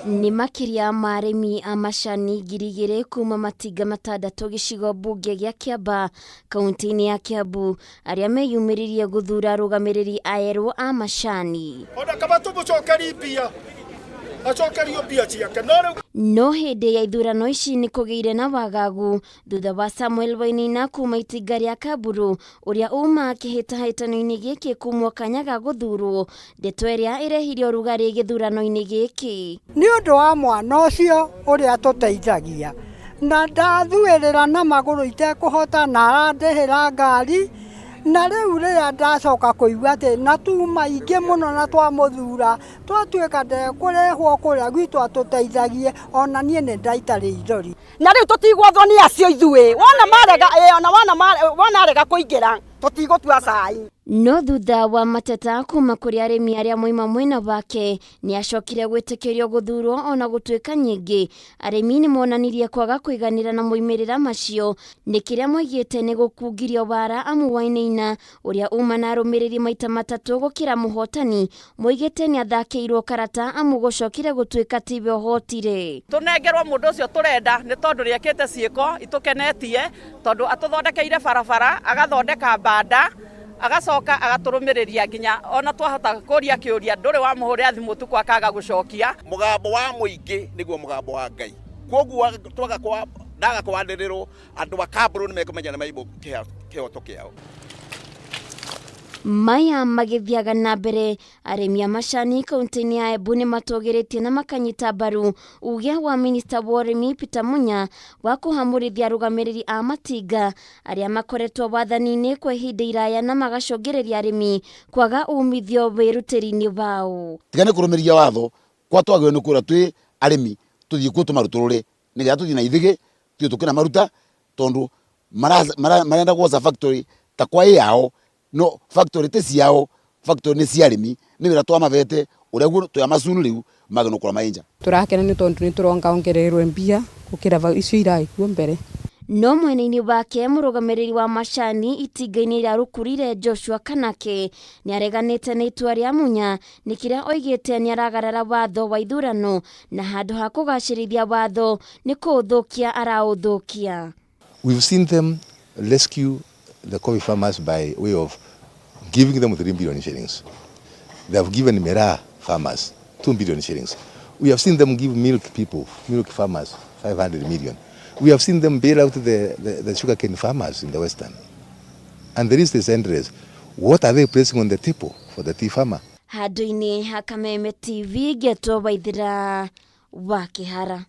Nĩ makĩria ma arĩmi a macani 2,000 kuma matinga matandatũ gĩcigo mbunge gĩa Kĩambaa kaunti-inĩ ya Kiambu arĩa meyumĩririe gũthura arũgamĩrĩri aerũ a macani. Ona kaba tũmũcokerie mbia, acokerio mbia ciake, no rĩu. No hĩndĩ ya ithurano ici nĩ kũgĩire na wagagu thutha wa Samuel Wainaina kuma itinga rĩa Kamburu ũrĩa uma kĩhĩtahĩtano-inĩ gĩkĩ kumwo kanya ga gũthurwo, ndeto ĩrĩa ĩrehire ũrugarĩ gĩthurano-inĩ gĩkĩ. Nĩ ũndũ wa mwana ũcio ũrĩa tũteithagia na ndathuĩrĩra na magũrũ itekũhota na arandĩhĩra ngari, na rĩu rĩrĩa ndacoka kũigua atĩ na tuma ingĩ mũno na twamũthura twatuĩka ndekũrehwo kũrĩa gwitũ atũteithagie, ona niĩ nĩ ndaita rĩithori. Na rĩu tũtigwathwo nĩ acio ithuĩ, wona marega, ona wona arega kũingĩra tũtigũtua cai. No thutha wa mateta kuma kũrĩ arĩmi arĩa moima mwena wake, nĩ acokire gwĩtĩkĩrio gũthurwo ona gũtuĩka nyingĩ arĩmi nĩ monanirie kwaga kũiganĩra na moimĩrĩra macio nĩ kĩrĩa moigĩte nĩ gũkungirio wara amu Wainaina ũrĩa uma na arũmĩrĩri maita matatũ gũkĩra mũhotani moigĩte nĩ athakĩirwo karata amu gũcokire gũtuĩka tiwe ũhotire. Tũnengerwo mũndũ ũcio tũrenda nĩ tondũ nĩekĩte ciĩko itũkenetie, tondũ atũthondekeire barabara, agathondeka banda, agacoka agatũrũmĩrĩria nginya ona twahota kũria kĩũria ndũrĩ wamũhũrĩra thimũ ũtukũ akaga gũcokia. Mũgambo wa mũingĩ nĩguo mũgambo wa Ngai, koguo twaga kwa ndaga kwanĩrĩrwo andũ a Kamburu nĩ mekũmenya nĩ maimũ kĩhoto kĩao. Maya magĩthiaga na mbere, arĩmi a macani kaunti-inĩ ya Embu nĩ matũgĩrĩtie na makanyita mbaru uge wa minista wa ũrĩmi Peter Munya wa kũhamũrithia arũgamĩrĩri a matinga arĩa makoretwo wathani-inĩ kwa ihinda iraya na magacũngĩrĩria arĩmi kwaga umithio wĩrutĩri-inĩ wao. Tiga nĩ kũrũmĩrĩria watho kwa twagĩrĩirwo nĩ kwĩra twĩ arĩmi tũthiĩ kuo tũmarutũrũre nĩgetha tũthiĩ na ithĩgĩ tũthiĩ tũkĩna maruta tondũ marenda gwoca factory ta kwa ĩ yao no factory ti ciao, factory nĩ cia arĩmi nĩ wĩra twamabete ũrĩa guo twĩ amacunu rĩu magĩrĩirwo nĩ gũkorwo marĩ nja. Tũrakena nĩ tondũ nĩ tũrongaongererwo mbia gũkĩra vau icio irarĩ kuo mbere. No mwena-inĩ wake mũrũgamĩrĩri wa macani itinga-inĩ rĩa Rũkurire Joshua Kanake nĩ areganĩte na itua rĩa Munya nĩ kĩrĩa oigĩte nĩ aragarara watho wa ithurano na handũ ha kũgacĩrithia watho nĩ kũũthũkia araũthũkia. We've seen them rescue the coffee farmers by way of giving them 3 billion shillings. They have given Miraa farmers 2 billion shillings. We have seen them give milk people, milk farmers, 500 million. We have seen them bail out the sugarcane farmers in the Western. And the list is endless. What are they placing on the table for the tea farmer? Handũ-inĩ ha Kameme TV ngetwo Waithĩra wa Kĩhara.